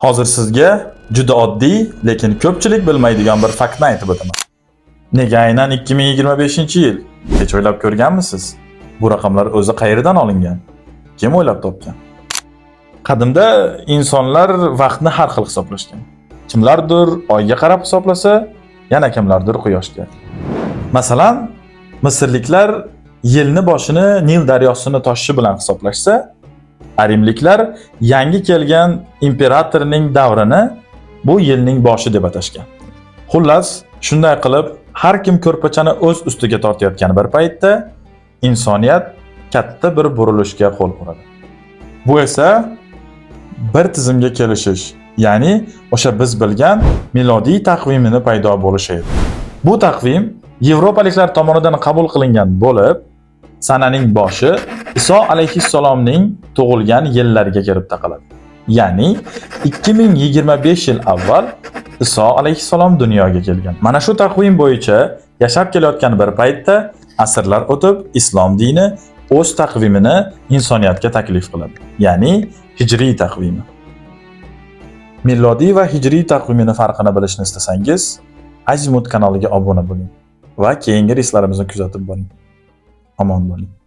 Hozir sizga juda oddiy, lekin ko'pchilik bilmaydigan bir faktni aytib o'taman. Nega aynan 2025-yil? Hech o'ylab ko'rganmisiz? Bu raqamlar o'zi qayerdan olingan? Kim o'ylab topgan? Qadimda insonlar vaqtni har xil hisoblashgan. Kimlardir oyga qarab hisoblasa, yana kimlardir quyoshga. Masalan, misrliklar yilni boshini Nil daryosini toshishi bilan hisoblashsa, Rimliklar yangi kelgan imperatorning davrini bu yilning boshi deb atashgan. Xullas, shunday qilib har kim ko'rpachani o'z ustiga tortayotgan bir paytda insoniyat katta bir burilishga qo'l uradi. Bu esa bir tizimga kelishish, ya'ni o'sha biz bilgan milodiy taqvimini paydo bo'lishi edi. Bu taqvim yevropaliklar tomonidan qabul qilingan bo'lib, sananing boshi Iso alayhissalomning tug'ilgan yillariga kelib taqaladi. Ya'ni 2025 yil avval Iso alayhissalom dunyoga kelgan. Mana shu taqvim bo'yicha yashab kelayotgan bir paytda asrlar o'tib islom dini o'z taqvimini insoniyatga taklif qiladi. Ya'ni hijriy taqvimi. Milodiy va hijriy taqvimini farqini bilishni istasangiz, Azimut kanaliga obuna bo'ling va keyingi reyslarimizni kuzatib boring. Omon bo'ling.